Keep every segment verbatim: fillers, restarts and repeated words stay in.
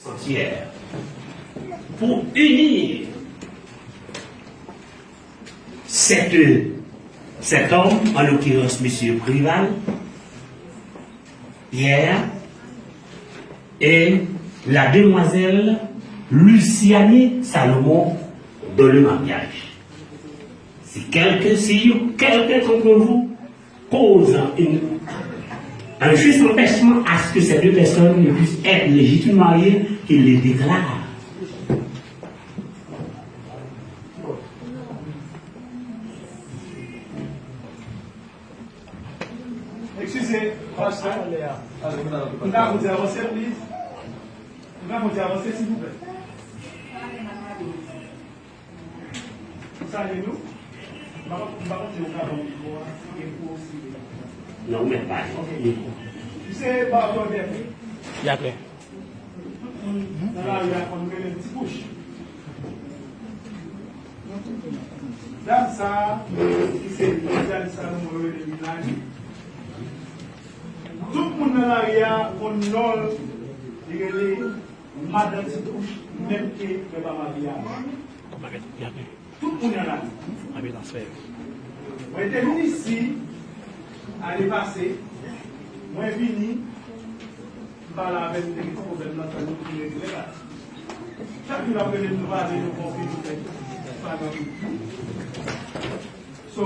Sanctuaire pour unir cet, cet homme, en l'occurrence monsieur Préval, hier, et la demoiselle Lucianie Salomon dans le mariage. Si quelqu'un, si quelqu'un d'entre vous cause une, un juste empêchement à ce que ces deux personnes ne puissent être légitimement mariées, qu'il les déclare. Excusez, pastor. Nous avons avancé, please. Nous avons avancé, s'il vous plaît. Sa gen nou? M pa konn, m pa konn si yo ka ban m mikwo a, si gen pou osi. Non, ou mèt pale. Ok. Misye ba w lòd. Dakò. Tout moun nan lari a konn rele m Ti Bouch. Dam sa a, ki se Lizanne Salomon, yo rele Milani. Tout moun nan lari a konn non l, li rele Madan Ti Bouch, menm ke mwen pa marye avè l. Tout moun nan la. Mwen te vin isi ane pase, mwen vini, m pale avè l, m te gen ti pwoblèm nan, sa nou ki regle la. Chak jou l ap rele m, nou pale, nou konfime, nou fè tout, pa nan tout. So,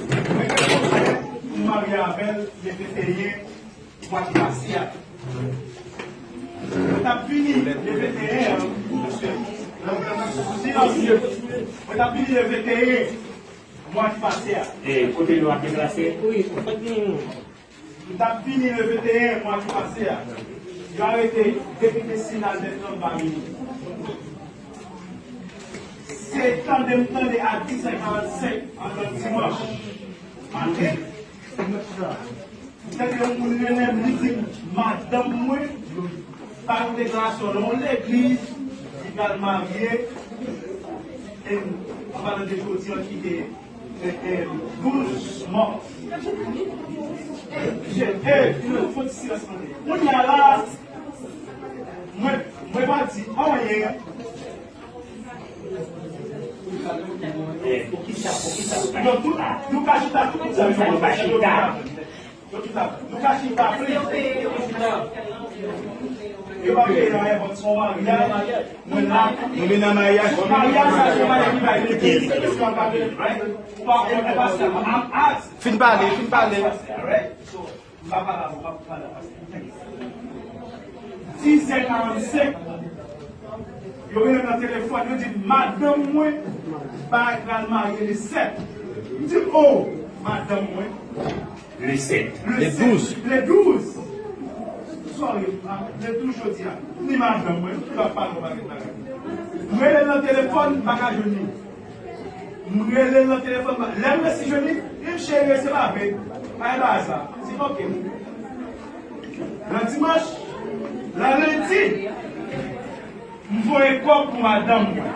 mwen gen pwoblèm, m marye avè l, le venteyen mwa ki pase a. Mwen t ap vini le venteyen an, paske nan, nan, nan, silans, mwen t ap vini le venteyen mwa ki pase a. E, kote nou ap deplase? Wi, ou fèk vini nou. Mwen t ap vini le venteyen mwa ki pase a. Yo arete depite Sinal Bètran Bami. Se tande m tande a dis è karannsenk antan dimanch maten. M tande yon moun rele m, li di m, madanm mwen ba yon deklarasyon nan yon legliz, li pral marye, e, an palan de jodi an ki te, e, e, douz mas. E, e, fon ti silans mande. Kounye a la, mwen, mwen pa di anyen. Eh, poukisa, poukisa nou pa chita? Nou, tout, nou ka chita, tout moun sa yo pa chita. Nou ka chita, please. Yo pa peye anyen, bon, se yon maryaj. Mwen la. Nou vin nan maryaj. Maryaj sa, se maryaj ki bay legliz. Right? Ou pa, ou pa, I'm ask. Fin pale, fin pale. Right? So, m pa pale avè w, m pa pale avè w. Dis è karannsenk, yo rele m nan telefòn, yo di m, madanm mwen pral marye le sèt. M di, oh, madanm mwen. Le sèt. Le douz. Le douz. Sorry, ah, le douz jodi a. M di madanm mwen, m pa pale w bagay bagay. M rele l nan telefòn, m pa ka jwenn li. M rele l nan telefòn, lè m resi jwenn li, li di m, cheri, se pa vre. Pa gen bagay sa. M di, ok. Nan dimanch, nan lendi, m voye kòb pou madanm mwen.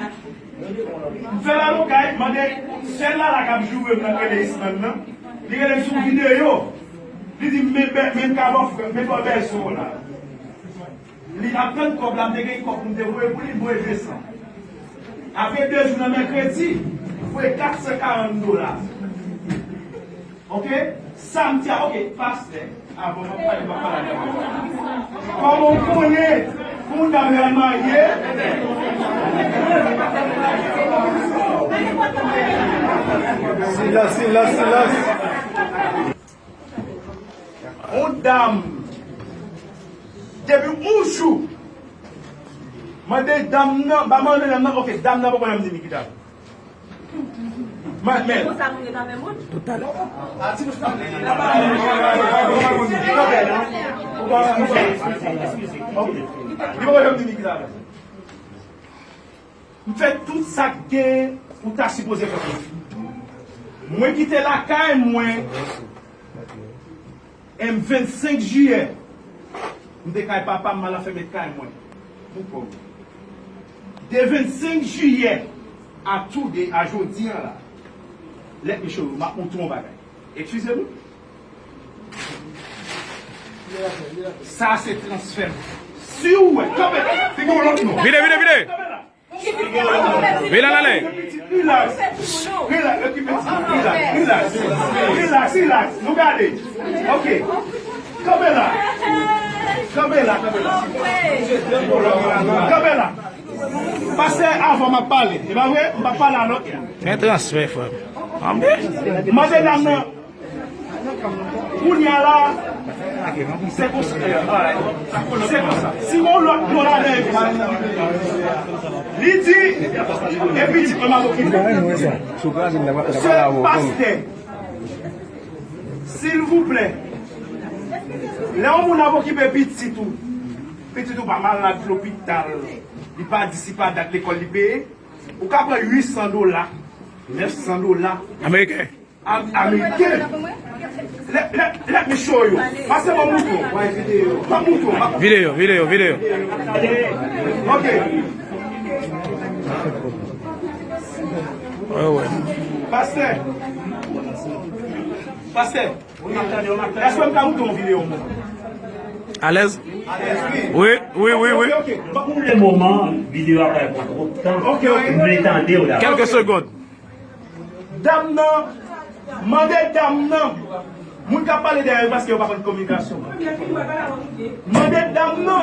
M fè lalokay, mande sè Lala k ap joure m nan, rele Isman nan. Li rele m sou videyo. Li di m, men, men, men kabòf, men bò bèzo la. Li ap tann kòb la, m te gen kòb pou m te voye pou li, m voye de san. Apre de jou nan mèkredi, m voye kat san karant dola. Ok? Samdi a, ok, pastè, avan m ap pale, m ap pale avè w. Kòman w konnen pou yon dam al marye? Silans, silans, silans. Yon dam, depi yon jou, mande dam nan, ba mande dam nan, ok, dam nan poko janm di m ki dam. Men, men. Konsa nou ret avè moun? Toutalè. A, ti bouch pa. Ok. Li poko janm di m ki dam. M fè tout sa k gen ou ta sipoze fè pou li. Mwen kite lakay mwen, e vennsenk jiyè, m te kay papa m, m al anfèmen kay mwen pou kò m. De vennsenk jiyè a today, a jodi a la, let me show you, m ap montre w yon bagay. Eskize m. Sa se transfè. Si w wè, kanpe, figi w lòt non. Vide, vide, vide. Vide l ale. Relax. Relax, okipe ti. Relax, relax. Relax, relax. Nou gade. Ok. Kanpe la. Kanpe la, kanpe la. Kanpe la. Pastè, avan m ap pale. E pa vre? M p ap pale a lòt. Men transfè, frè m. Anben. Mande dam nan. Kounye a la, se konsa. Se konsa. Si gon lòt mo ladan, li di, epi di, mwen m ap okipe. Se pastè. Silvouplè. Lè yon moun ap okipe pitit ou, pitit ou pa malad lopital, li pa di si pa dat lekòl li peye, ou ka pran uit san dola, nèf san dola. Ameriken. Am-, Ameriken. Let, let, let me show you. Pase ban m mouton. Ban m mouton. Videyo, videyo, videyo. Ok. Wè, wè. Pastè. Pastè. Èske m ka mouton videyo? Alèz? Wi, wi, wi, wi. Ok, ok. Pou le moman, videyo a pa pran twòp tan. Ok, ok. M vle tande w dabò. Kèlke segond. Dam nan, mande dam nan. Moun k ap pale dèyè yo paske yo pa konn kominikasyon. Mande dam nan.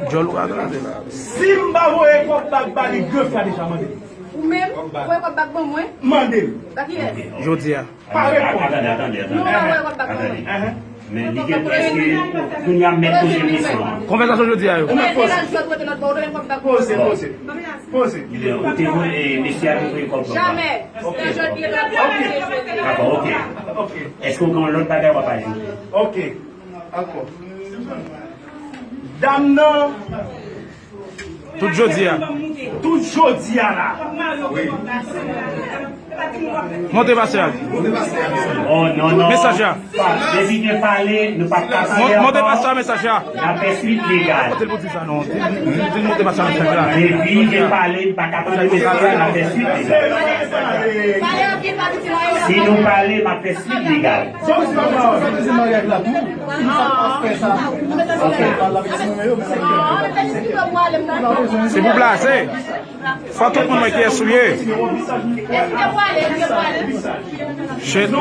Djòl ou ka gade la. Si m pa voye kòb bak ba li, de fwa deja mande. Ou menm, voye kòb bak ban mwen. Mande l. Ba kilès? Jodi a. Pa reponn. Atande, atande, atande. Nou pa voye kòb bak ban mwen. Atande. Men li gen prèske kounye a mèt koze misyon an. Konvèsasyon jodi a yo. Poze, poze. Poze. Ou te voye, mesye a te voye kòb la. Jamè. Ok. Se jodi a l ap voye jodi a. Dakò, ok. Ok. Èske w gen yon lòt bagay w ap ajoute? Ok. Ankò. Dam nan. Tout jodi a. Tout jodi a la. Monte pastè a. Oh, non, non. Mesaj la. Depi gen pale, nou p ap ka pale ankò. Monte pastè a mesaj la. N ap fè swit legal. Monte l pou di sa non. Di, di, di monte pastè a mesaj la. Depi gen pale, nou pa ka tande mesaj la, n ap fè swit legal. Si nou pale, m ap fè swit legal. Se pou blaze. Fò tout moun wè kiyès ou ye. Shit, man.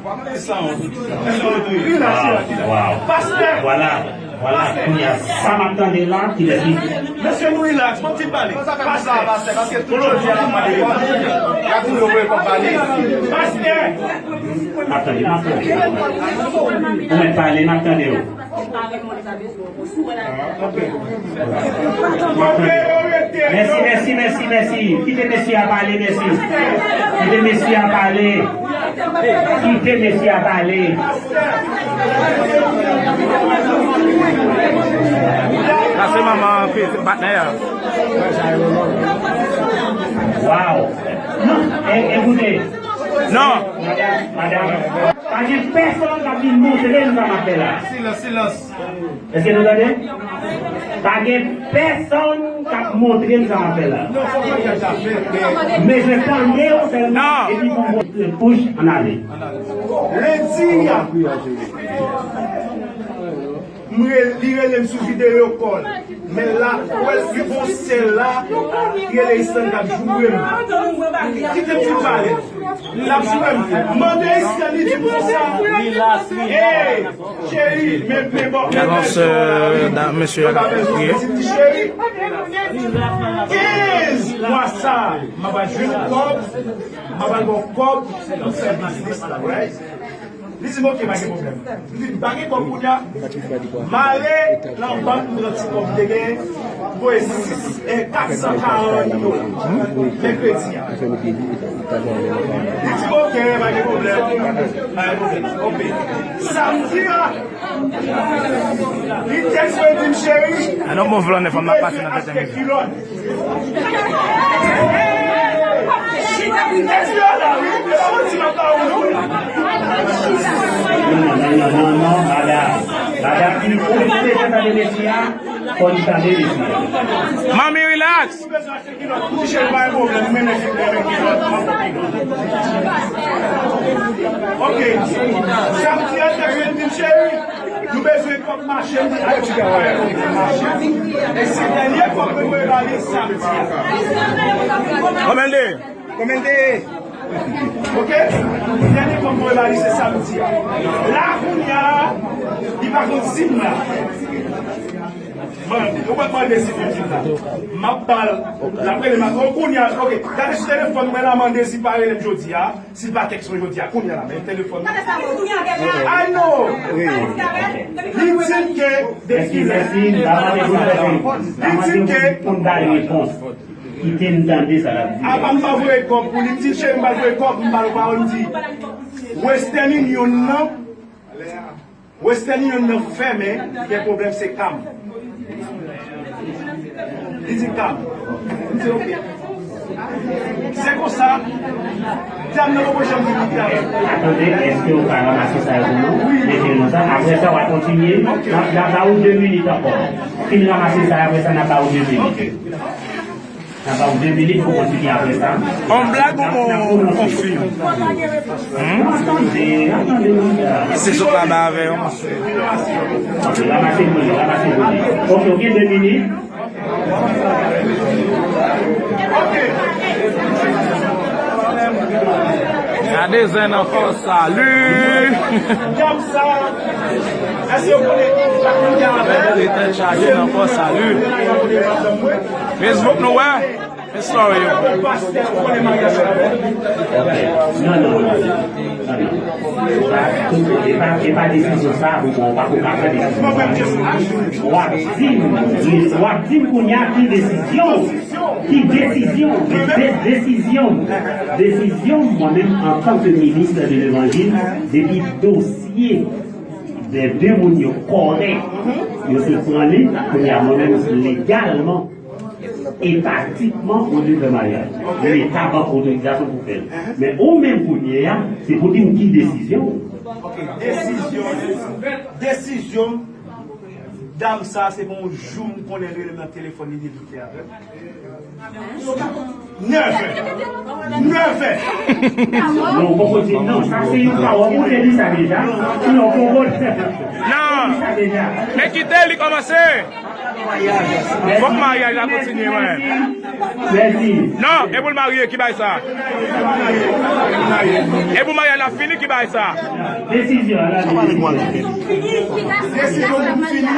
Wow, wow. Vwala, vwala. Kounye a, sa m ap tande la, kilès li? Mesye, nou relax, bon ti pale. Pastè, pastè, paske tout jodi a la, pale. Pastè! M ap tande, m ap tande. Ou mèt pale, m ap tande w. Mèsi, mèsi, mèsi, mèsi. Kite mesye a pale, mèsi. Kite mesye a pale. Kite mesye a pale. Sa se manman patnè a. Wow. Non, e, ekoute. Non. Madanm, madanm, pa gen pèsonn k ap vin montre m sa m ap fè la. Silans, silans. Èske nou tande? Pa gen pèsonn k ap montre m sa m ap fè la. Men je tande w sèlman epi pou m montre kouch ann ale. Lendi a, m re-, li rele m sou video call. Men la, ou wè l pi bon sèl la, ki rele Isan k ap joure m. Kite m fin pale. L ap joure m. Mande Isan li di m konsa. Hey, cheri, men, men bon. Avans, euh, mesye a k ap priye. Cheri, kenz mwa sa, m ap al jwenn kòb, m ap al ba w kòb pou fè biznis la, right? Li di m, "Ok, pa gen pwoblèm." M di, "M pa gen kòb kounye a." M ale nan bank, m pran ti kòb m te gen, m voye sis, eh, kat san karant dola. Mèkredi a. Li di m, "Ok, pa gen pwoblèm." Pa gen pwoblèm. Ok. Samdi a, li tèks mwen, li di m, "Cheri, mwen bezwen achte kilòt." Non, non, non, non, non, madanm. Madanm, fò li tande mesye a. Fò li tande mesye a. Manmi, relax. Si nou bezwen achte kilòt pou ti cheri, pa gen pwoblèm, nou mennen, nou mennen kilòt, mwen pran kilòt. Ok. Samdi a, te vin di m, cheri, nou bezwen kòb mache, m di, ay, ti gà, pa gen pwoblèm, mache. E se dènye kòb mwen voye ba li samdi a. Konbyen l te ye? Konbyen l te ye? Ok? Dènye kòb mwen voye ba li se samdi a. La, kounye a, li pa konn si m la. Mande, ou pa mande si mwen di la. M ap ba l. L ap rele m. O, kounye a, ok. Gade sou telefòn mwen la, mande si l pa rele m jodi a. Si l pa tèks mwen jodi a, kounye a la, men telefòn mwen. I know. Li di m ke depi lè. Li di m ke. Kite m tande sa l ap di. Apa m pa voye kòb pou li. M di, cheri, m pa voye kòb, m ba l pawòl, m di, Western Union nan. Western Union nan fèmen, gen pwoblèm, se Cam. Li di Cam. M di, ok. Se konsa, dam nan poko janm vin li travay. Atande, èske w ka ranmase sa yo pou nou? Wi. Mete nou sa. Apre sa, w a kontinye. Ok. N a, n a ba ou de minit ankò. Fin ranmase sa, apre sa, n a ba ou de minit. Ok. N a ba ou de minit pou kontinye apre sa. On blag ou on, on fim? Hmm? Se sou pa ba avè yo, monchè. Ok, ranmase pou li, ranmase pou li. Ok, ok, de minit. Gade zen nan fò, salut. Gade tèt chaje nan fò, salut. Facebook nou wè. Miss Lorraine. Non, non, non, non. Non, non. E pa, e pa, e pa desizyon sa, bon, bon, w pa ko ka pran desizyon sa. W ap di m, w ap di m kounye a ki desizyon, ki desizyon, de, de, desizyon, desizyon, mwen menm, antanke minis de levanjil, depi dosye de de moun yo kòrèk, yo sot pran li, kounye a mwen menm legalman, etatikman, ou dwe fè maryaj. Leta ban otorizasyon pou fè l. Men ou menm kounye a, se pou di m ki desizyon. Ok, desizyon, desizyon, dam sa, se bon jou m konnen l rele m nan telefòn, li di l te avè m. Nèf è. Nèf è. Non, ou poko di non, sa se yon pawòl. Ou te di sa deja. Non, ou poko di sa deja. Non. Men kite li kòmanse. Fòk maryaj la kontinye, mwen. Mèsi. Non, e pou l marye, ki bay sa? E pou maryaj la fini, ki bay sa? Desizyon, ala desizyon. Desizyon pou fini.